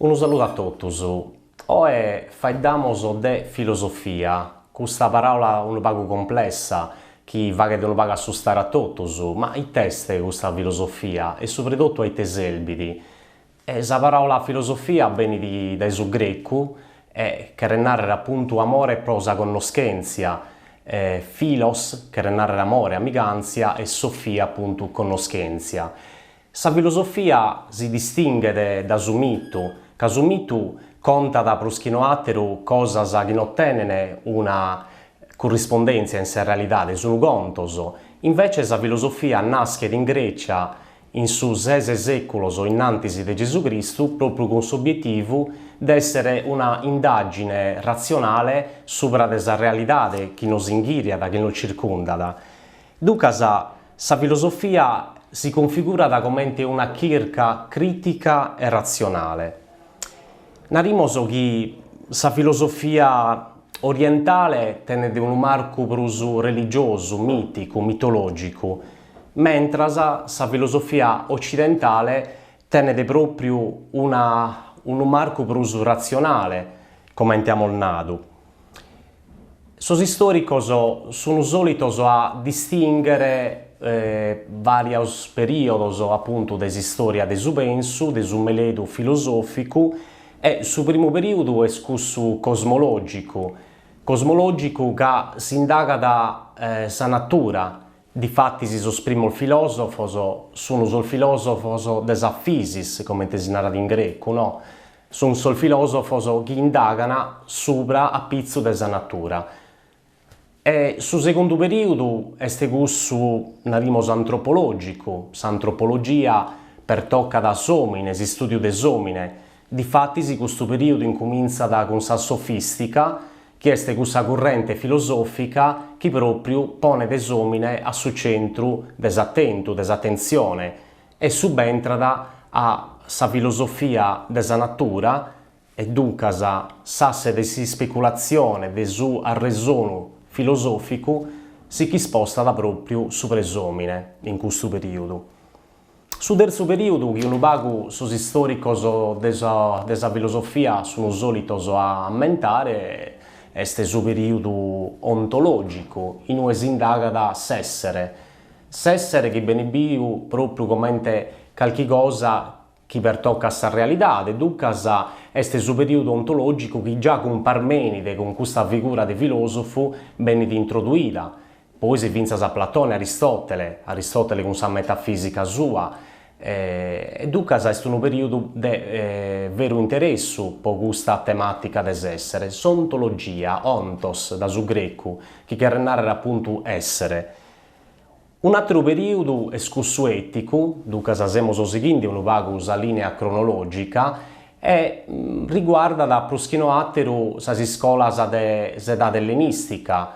Unu saludu a totus. Oe faeddamos de filosofia, custa paraula unu pagu complessa chi faghet unu pagu assustare a totus, ma it'est custa filosofia e subretotu a ite serbit? Sa paraula filosofia benit dae su grecu e cheret nàrrere apuntu amore pro sa connoschèntzia, filos cheret nàrrere amore, amigàntzia e sofia apuntu connoschèntzia. Sa filosofia si distinghet da su mitu, ca su mitu contat prus chi no àteru cosas chi no tenent una currispondèntzia in sa realidade, sunt contos. Invece sa filosofia naschet in Grècia in su ses sèculos innantis de Gesù Cristu pròpriu cun s'obietivu de èssere una indàgine ratzionale subra de sa realidade chi nos inghìriat, chi nos circundat. Duncas sa filosofia si cunfigurat comente una chirca crìtica e ratzionale. Narimos chi sa filosofia orientale tenet unu marcu prus religiosu, mìticu, mitològicu, mentras sa filosofia ocidentale tenet pròpriu una unu marcu prus ratzionale, comente amos nadu. Sos istòricos sunt sòlitos a distìnghere vàrios perìodos apuntu de s'istòria de su pensu, de su meledu filosòficu, e su primu perìodu est cussu cosmològicu, cosmològicu ca s'indagat sa natura, difatis sos primos filòsofos sunt sos filòsofos de sa physis, comente si narat in grecu, no? Sunt sos filòsofos chi indagan subra a pitzu de sa natura. E su segundu perìodu est cussu, narimos, antropològicu, s'antropologia pertocat s'òmine, s'istùdiu de s'òmine. Difatis custu perìodu incumintzat cun sa sofìstica, chi est cussa currente filosòfica chi pròpriu ponet s'òmine a su centru de s'atentu, de s'atentzione, e subentrat a sa filosofia de sa natura e duncas s'asse de s'ispeculatzione de su arresonu filosòficu si ch'ispostat pròpriu subra 'e s'òmine in custu perìodu. Su tertzu perìodu chi unu pagu sos istòricos de sa de sa filosofia sun sòlitos a ammentare est su perìodu ontològicu in ue s'indagat s'èssere S'èssere chi benit biu pròpriu comente calchi cosa chi pertocat sa realidade, duncas est su perìodu ontològicu chi già cun Parmenide, cun custa figura de filòsofu, benit introduida, pois fintzas a Platone e Aristòtele, Aristòtele cun sa metafìsica sua, E duncas est unu perìodu de veru interessu po custa temàtica de s'èssere, s'ontologia, ontos, da su grecu, chi cheret nàrrere apuntu èssere. Un'àteru perìodu est cussu èticu, duncas semus sighende unu pagu sa lìnea cronològica, e riguardat prus chi no àteru sas iscolas de s'edade ellenìstica,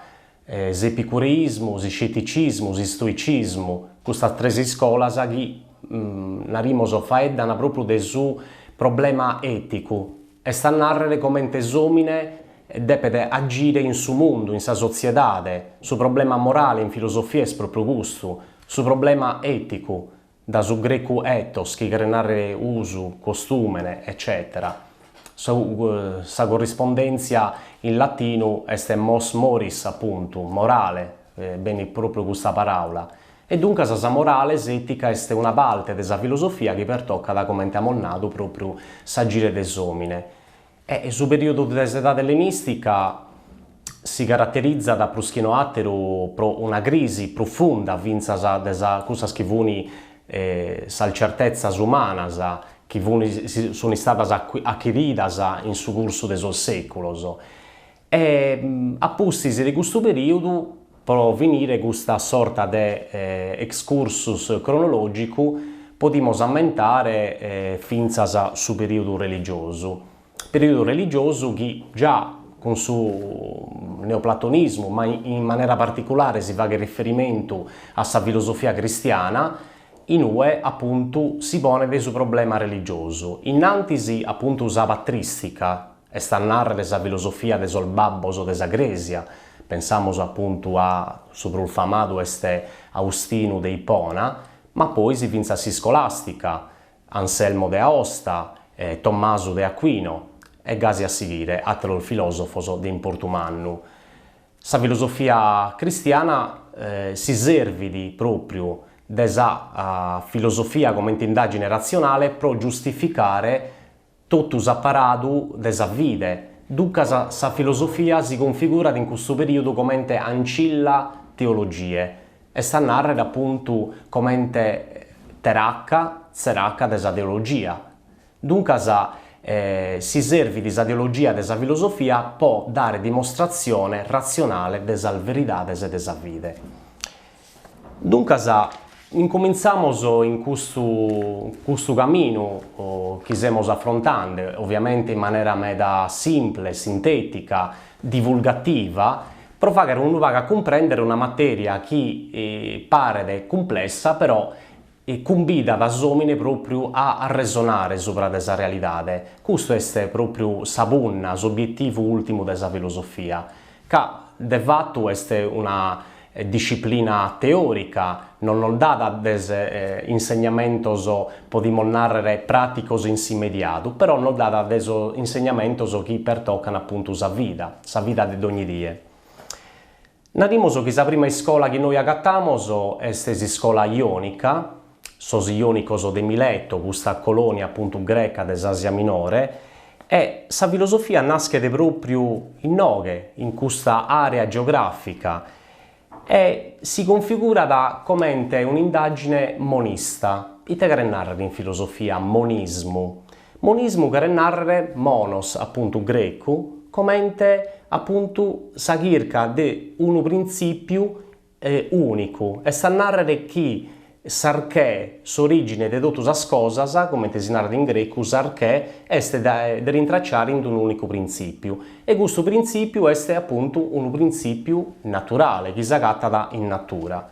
s'epicureismu, s'isceticismu, s'istoicismu, custas tres iscolas chi, narimos, faeddan propriu de su problema eticu, est a narrere comente s'omine depet agire in su mundu, in sa sotziedade, su problema morale in filosofia est propriu custu, su problema eticu, da su grecu ethos chi cheret nàrrere usu, costùmene, eccètera Sa corrispondèntzia in latinu est mos moris, apuntu, morale, benit pròpriu custa paràula. E duncas sa morale, s'ètica, est una parte de sa filosofia chi pertocat, comente amus nadu, pròpriu s'agire de s'òmine. E su perìodu de s'edade ellenìstica si caraterizat prus chi no àteru pro una crisi profunda fintzas de sa cussas chi funi sas certetzas umanas chi funi sun istadas achiridas in su cursu de sos sèculos. E a pustis de custu perìodu, pro finire custa sorta de excursus cronològicu, podimus ammentare fintzas su perìodu religiosu. Perìodu religiosu chi già cun su neoplatonismu, ma in manera particulare si faghet riferimentu a sa filosofia cristiana, in ue apuntu si ponet su problema religiosu. Innantis apuntu sa patrìstica, est a nàrrere sa filosofia de sos babbos de sa Crèsia, pensamus apuntu a su prus famadu est Austinu de Ipona, ma pois fintzas s'iscolàstica, Anselmo de Aosta. Tommasu de Aquino e gasi a sighire àteros filòsofos de importu mannu. Sa filosofia cristiana si servit pròpriu de sa filosofia comente indàgine ratzionale pro giustificare totu s'aparadu de sa fide, duncas sa filosofia si configurat in custu perìodu comente ancilla theologiae, est a nàrrere apuntu comente teraca, tzeraca de sa teologia. Duncas si servit sa teologia de sa filosofia po dare dimostratzione ratzionale de sas veridades de sa fide. Duncas incumintzamos in custu custu caminu chi semus afrontande, oviamente in manera meda simple, sintetica, divulgativa, pro fagher unu pagu a cumprendere una materia chi paret cumplessa però cumbidat s'omine propriu a arresonare subra de sa realidade. Custu est propriu sa punna, s'obietivu ultimu de sa filosofia, ca de fatu est una disciplina teorica, non nos dat des insegnamentos, podimus narrere, praticos in s'immediadu, però nos dat des insegnamentos chi pertocan apuntu sa vida, sa vida de dogni die. Narimus chi sa prima iscola chi nois agatamos est s'iscola ionica, sos ionicos de Mileto, custa colonia apuntu greca de s'Asia Minore, e sa filosofia naschet propriu inoghe, in custa area geografica, e si configurat comente un'indagine monista. Ite cheret narrere in filosofia monismu? Monismu cheret nàrrere monos, apuntu grecu, comente apuntu sa chirca de unu printzìpiu ùnicu, est a nàrrere chi s'archè, s'orìgine de totu sas cosas, comente si narat in grecu, s'archè, est de rintracciare in un'ùnicu printzìpiu, e custu printzìpiu est apuntu unu printzìpiu naturale chi s'agatat in natura.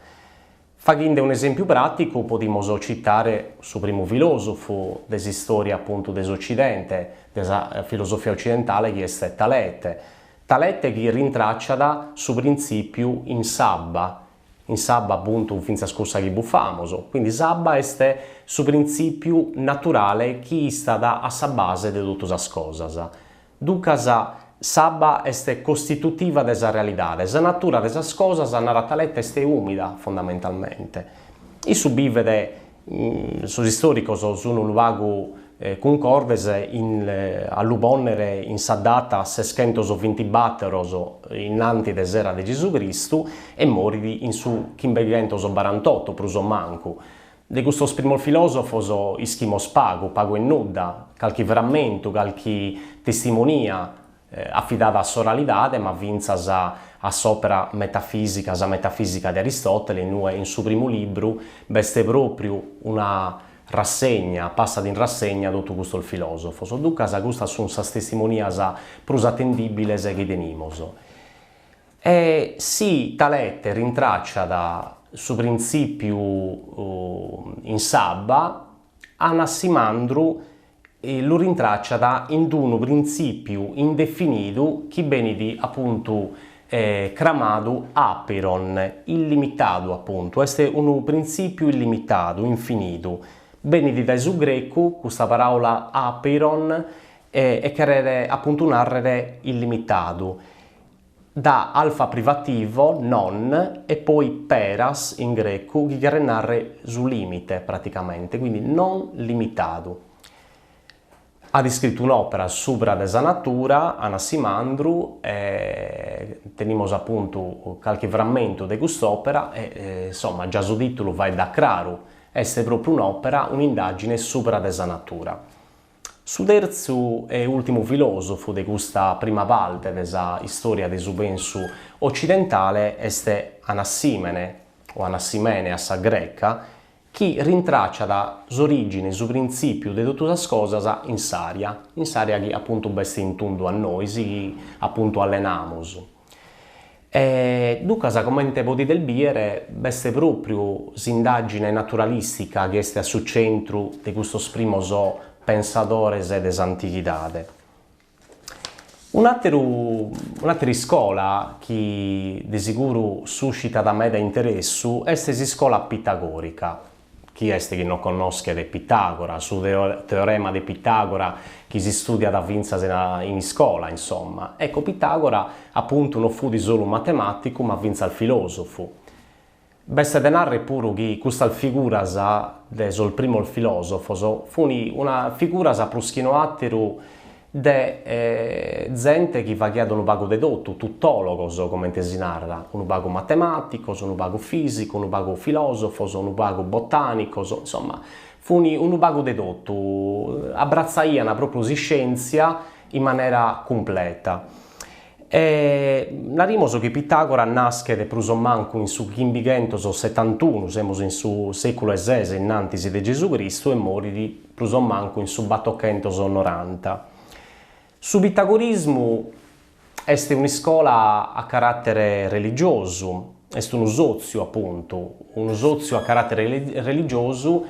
Faghende un'esèmpiu pràticu podimus citare su primu filòsofu de s'istòria apuntu de s'Ocidente, de sa filosofia ocidentale chi est Talete. Talete chi rintràciat su printzìpiu in s'abba, in s'abba apuntu fintzas cussa chi bufamus, quindi s'abba est su printzìpiu naturale chi istat a sa base de totu sas cosas. Duncas s'abba est costitutiva de sa realidade, sa natura de sas cosas, narat Talete, est ùmida fondamentalmente. Issu bivet, sos istòricos sun unu pagu cuncordes in a lu pònnere in sa data seschentosbintibateros innanti de s'era de Gesù Cristu e morit in su chimbeghentosbarantotto prus o mancu. De custos primos filòsofos ischimos pagu, pagu e nudda, calchi frammentu, calchi testimonia, afidada a s'oralidade ma fintzas a s'òpera metafìsica, sa Metafìsica de Aristòtele, in ue in su primu libru b'est pròpriu una rassegna, passat in rassegna totu custos filòsofos. Duncas custas sunt sas testimonias prus atendìbiles chi tenimos. E si Talete rintràciat su printzìpiu in s'abba, Anassimandru lu rintràciat in unu printzìpiu indefinidu chi benit apuntu cramadu apiron, illimitadu apuntu, est unu printzìpiu illimitadu, infinidu. Benit dae su grecu custa paràula apiron e cheret apuntu nàrrere illimitadu. Da alfa privativo, non, e poi peras in grecu chi cheret narrer su limite praticamente, quindi non limitadu. At iscritu un'opera subra de sa natura, Anassimandru, e tenimos apuntu calchi frammentu de cust'opera e insomma già su titulu faeddat craru, est propriu un'opera, un'indagine subra de sa natura. Su tertzu e ùltimu filòsofu de custa prima parte de sa istòria de su pensu ocidentale est Anassimene, o Anassimene a sa greca, chi rintràciat s'orìgine, su printzìpiu de totu sas cosas in s'ària, in s'ària chi apuntu b'est in tundu a nois, chi apuntu allenamus. E duncas, comente podides bìdere, b'est pròpriu s'indàgine naturalìstica chi est a su centru de custos primos pensadores de s'antighidade. Un'àteru, un'àtera iscola chi de seguru suscitat meda interessu est s'iscola pitagòrica. Chi est chi no connoschet Pitagora, su teorema de Pitagora chi s'istudiat fintzas in iscola, insomma. Ecco, Pitagora apuntu no fut solu matematicu ma fintzas filosofu. B'est de narrer puru chi custas figuras de sos primos filosofos fun una figuras prus chi no ateru de zente chi faghiat unu pagu de totu, tutologos comente si narat, unu pagu matematicos, unu pagu fisicos, unu pagu filosofos, unu pagu botanicos, insomma fun unu pagu de totu, abbratzaian propriu s'iscientzia in manera cumpleta. E narimus chi Pitagora naschet prus o mancu in su chimbichentosetantunu, semus in su seculu 'e ses innantis de Gesù Cristu e morit prus o mancu in su batochentonoranta. Su pitagorismu est un'iscola a caràtere religiosu, est unu sòtziu apuntu, unu sòtziu a caràtere religiosu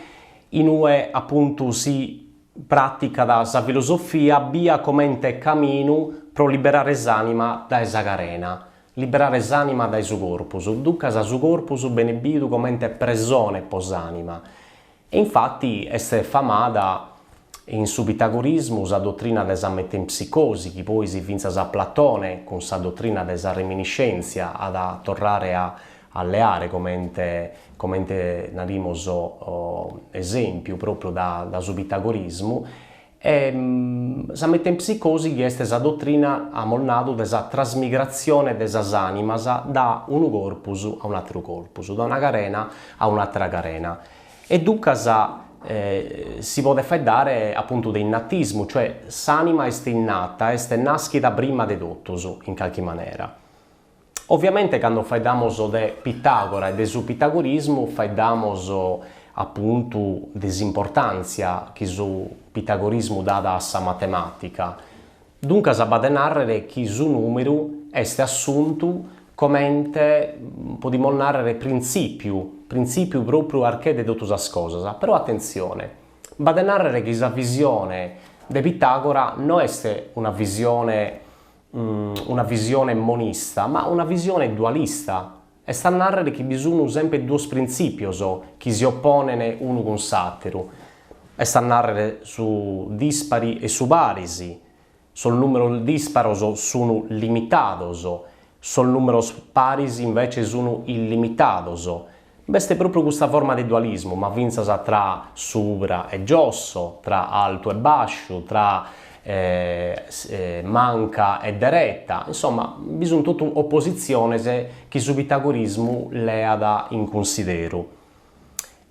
in ue apuntu si Pràticat sa filosofia bia comente caminu pro liberare s'ànima dae sa carena, liberare s'ànima dae su corpus, duncas su corpus benit bidu comente presone po s'ànima. E infati est famada in su pitagorismu sa dotrina de sa metempsicosi chi pois fintzas a Platone cun sa dotrina de sa reminiscèntzia at a torrare a a leare comente comente narimus esèmpiu pròpriu da da su pitagorismu, e sa metempsicosi chi est sa dotrina, amus nadu, de sa trasmigratzione de sas ànimas da unu corpus a un'àteru corpus, da una carena a un'àtera carena. E duncas si podet faeddare apuntu de innatismu, cioè s'ànima est innata, est nàschida prima de totus, in calchi manera. Ovviamente cando faeddamos de Pitagora e de su pitagorismu faeddamos apuntu de s'importantzia chi su pitagorismu dat a sa matematica. Duncas b'at de narrere chi su numeru est assuntu comente, podimos narrere, printzipiu, printzipiu propriu archè de totu sas cosas. Però atentzione, b'at de narrere chi sa visione de Pitagora no est una visione una visione monista, ma una visione dualista, est a nàrrere chi bi sun semper duos printzìpios chi si oponen unu cun s'àteru, est a nàrrere su dispari e su paris, sos nùmeros dìsparos sun limitados, sos nùmeros paris invece sun illimitados. B'est pròpriu custa forma de dualismu, ma fintzas tra subra e giosso, tra altu e bàsciu, tra manca e dereta, insomma bi sunt totu opositziones chi su pitagorismu leat in cunsideru.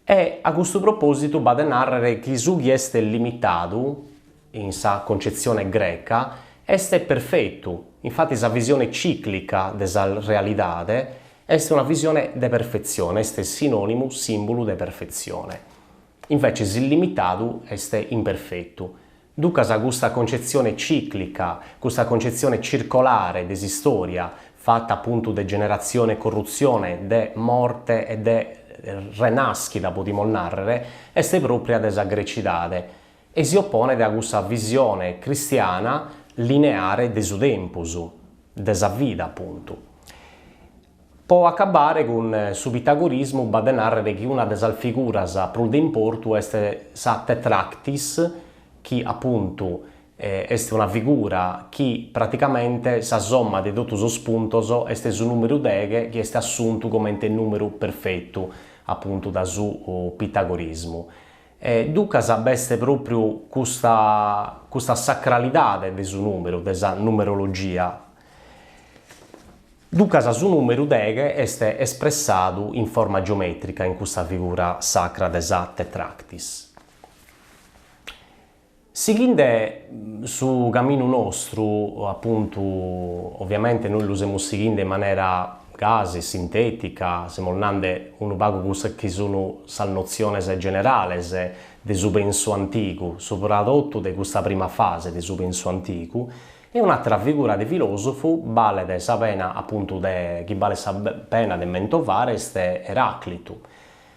E a custu propòsitu b'at de nàrrere chi su chi est limitadu, in sa concetzione greca, est perfetu, infati sa visione cìclica de sa realidade Est una visione de perfetzione, est sinònimu, sìmbulu de perfetzione. Invece s'illimitadu est imperfetu. Duncas custa concetzione cìclica, custa concetzione circolare de s'istòria, fata apuntu de generatzione e corrutzione, de morte e de renàschida, podimus nàrrere, est pròpria de sa grecidade e si oponet a cussa visione cristiana lineare de su tempus, de sa vida apuntu. Po acabare cun su pitagorismu b'at de nàrrere chi una de sas figuras prus de importu est sa tetractis, chi apuntu est una figura chi praticamente sa somma de totu sos puntos est su nùmeru deghe chi est assuntu comente nùmeru perfetu apuntu da su pitagorismu. E duncas b'est pròpriu custa custa sacralidade de su nùmeru, de sa numerologia. Duncas su nùmeru deghe est espressadu in forma geomètrica in custa figura sacra de sa tetractis. Sighinde su caminu nostru, apuntu, ovviamente nois lu semus sighinde in manera gasi sintètica, semus nande unu pagu cussas chi sun sas notziones generales de su pensu antigu, subra totu de custa prima fase de su pensu antigu, e un'àtera figura de filòsofu balet sa pena apuntu de chi balet sa pena de mentovare est Eràclitu.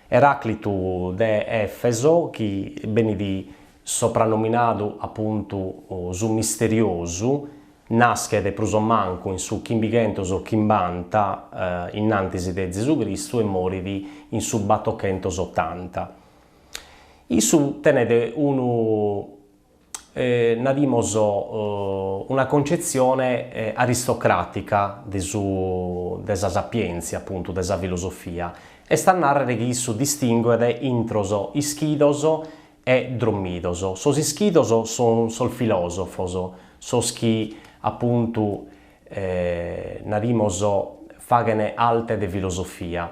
Eràclitu de Efeso, chi benit soprannominadu apuntu su misteriosu, naschet prus o mancu in su chimbichentochimbanta innantis de Zesu Cristu e morit in su batochentootanta. Issu tenet unu, narimos, una concetzione aristocratica de su de sa sapientzia, apuntu, de sa filosofia, est a nàrrere chi issu distinguet intros ischidos e drommidos. Sos ischidos sun sos filòsofos, sos chi, apuntu, narimos, faghen arte de filosofia.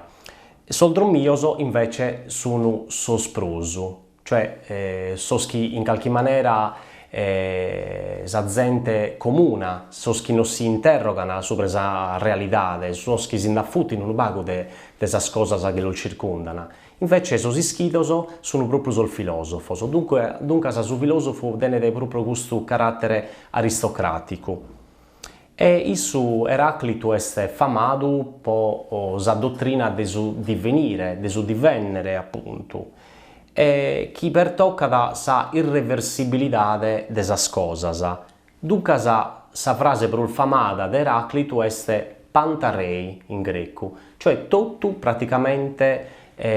Sos drommios, invece, sun sos prus, cioè sos chi in calchi manera sa zente comuna, sos chi no si interrogan subra sa realidade, sos chi si nd'afutin unu pagu de de sas cosas chi los circundan. Invece sos ischidos sun propriu sos filosofos, dunque duncas su filosofu tenet propriu custu caratere aristocraticu. E issu Eraclitu est famadu po sa dotrina de su divenire, de su divennere apuntu, e chi pertocat sa irreversibilidade de sas cosas. Duncas sa frase prus famada de Eraclitu est panta rei in grecu, cioè totu praticamente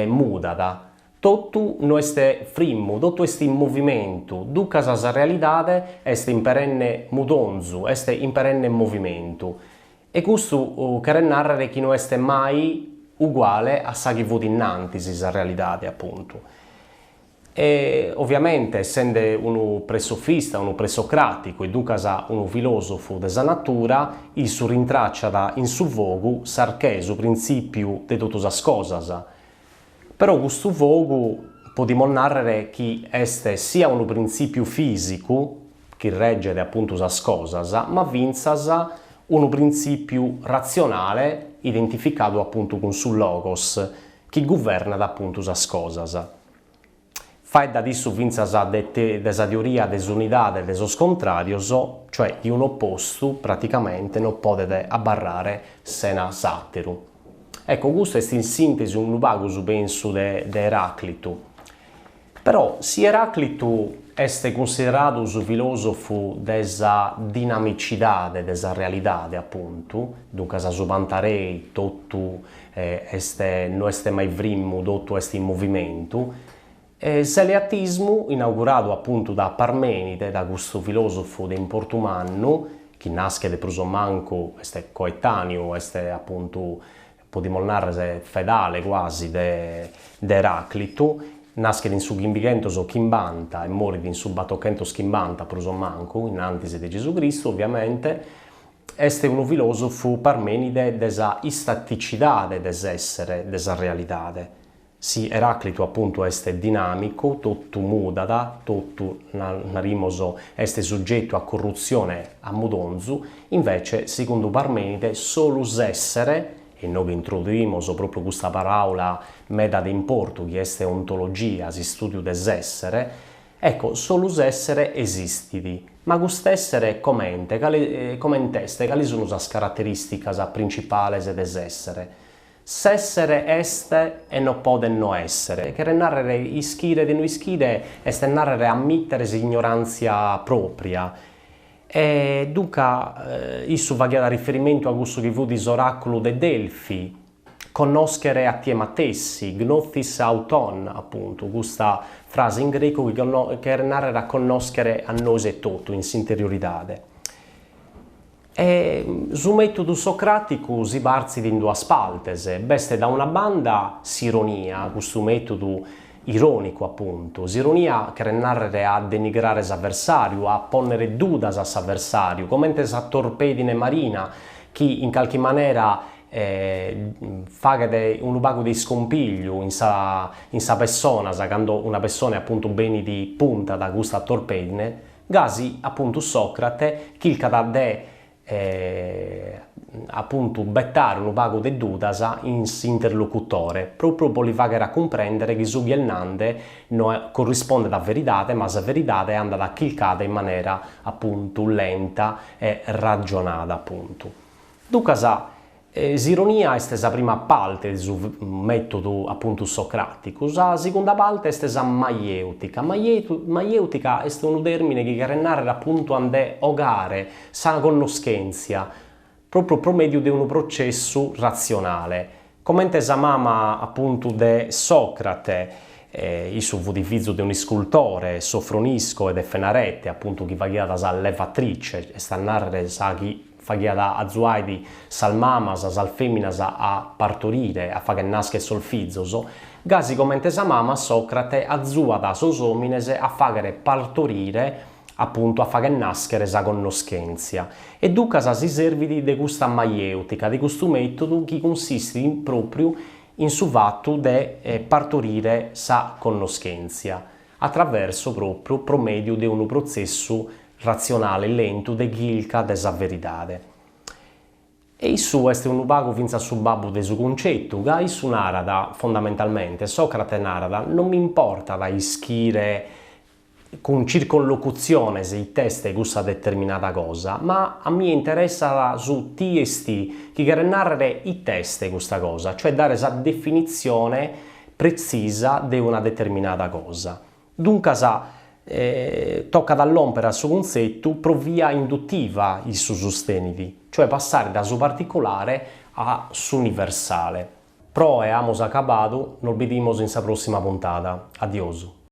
mudat, Totu no est frimmu, totu est in movimentu, duncas sa realidade est in perenne mudonzu, est in perenne movimentu. E custu cheret nàrrere chi no est mai uguale a sa chi fut innantis sa realidade, apuntu. E oviamente essende unu presofista, unu presocràticu e duncas unu filòsofu de sa natura, issu rintràciat in su fogu s'archè, su printzìpiu de totu sas cosas, Però custu fogu podimus nàrrere chi est sia unu printzìpiu fìsicu, chi reget apuntu sas cosas, ma fintzas unu printzìpiu ratzionale identificadu apuntu cun su logos, chi guvernat apuntu sas cosas. Faeddat issu fintzas de de sa teoria de s'unidade de sos contràrios, cioè chi un'opostu praticamente no podet abarrare sena s'àteru. Ecco, custu est in sìntesi unu pagu su pensu de de Eràclitu. Però si Eràclitu est cunsideradu su filòsofu de sa dinamicidade de sa realidade, apuntu, duncas su panta rei, totu est no est mai frimmu, totu est in movimentu. S'eleatismu, inauguradu apuntu da Parmenide, da custu filòsofu de importu mannu, chi naschet prus o mancu, est coetàneu, est apuntu, podimus nàrrere, fedale quasi de de Eràclitu, naschet in su chimbichentos chimbanta e morit in su batochentos chimbanta prus o mancu, in antis de Gesù Cristu, ovviamente, Est unu filòsofu Parmenide de sa istaticidade de s'èssere, de sa realidade. Si Eràclitu apuntu est dinàmicu, totu mudat, totu, narimos, est sugetu a corrutzione, a mudonzu, invece, segundu Parmenide, solu s'èssere, e inoghe introduimos pròpriu custa paràula meda de importu chi est ontologia, s'istùdiu de s'èssere, Ecco, solu s'èssere esistit. Ma cust'èssere comente, cale, coment'est, cali sun sas caraterìsticas principales de s'èssere? S'èssere est e no podet no èssere. Cheret nàrrere ischire de no ischire est nàrrere ammìtere s'ignoràntzia pròpria. E duncas issu faghiat riferimentu a cussu chi fut s'oràculu de Delfi, Connòschere a tie matessi, gnothis auton, apuntu, custa frase in grecu chi cheret nàrrere a connòschere a nois etotu in s'interioridade. E su mètodu socràticu si partzit in duas partes, b'est da una banda s'ironia, custu mètodu irònicu apuntu, s'ironia cheret nàrrere a denigrare s'aversàriu, a pònnere dudas a s'aversàriu, comente sa torpèdine marina chi in calchi manera faghet unu pagu de iscompigliu in sa in sa pessona, sa cando una pessone appuntu benit punta da custa torpedine, gasi appuntu Socrate chircat de appuntu betare unu pagu de dudas in s'interlocutore, propriu po li fagher a cumprendere chi su chi est nande no corrispondet a veridade, ma sa veridade andat chircada in manera appuntu lenta e ragionada appuntu. Duncas, s'ironia est sa prima parte de su mètodu apuntu socràticu, sa segunda parte est sa maièutica. Maièutica est unu tèrmine chi cheret nàrrere apuntu a nde 'ogare sa connoschèntzia, pròpriu pro mèdiu de unu processu ratzionale, comente sa mama apuntu de Sòcrate. Issu fut fizu de un'iscultore, Sofronisco e de Fenarete, apuntu chi faghiat sa levatrice, est a nàrrere sa chi faghiat azuait sas mamas, sas fèminas a partorire, a fagher nàschere sos fizos, gasi comente sa mama Socrate azuat sos òmines a fàghere partorire, apuntu a fagher nàschere sa connoschèntzia. E duncas si servit de custa maièutica, de custu mètodu chi cunsistit pròpriu in su fatu de partorire sa connoschèntzia, atraverso pròpriu pro mèdiu de unu protzessu ratzionale lentu de chirca de sa veridade. E issu est unu pagu fintzas su babbu de su cuncettu, ca issu narat, fondamentalmente, Socrate narat, non mi importat a ischire cun circonlocutziones it'est cussa determinada cosa, ma a mie interessat su ti esti, chi cheret nàrrere it'est custa cosa, cioè dare sa definitzione pretzisa de una determinada cosa. Duncas tocat a lòmpere a su cuntzetu pro via indutiva, issu sustenit, cioè passare da su particulare a s'universale. Pro oe amus acabadu, nos bidimus in sa pròssima puntada. Adiosu.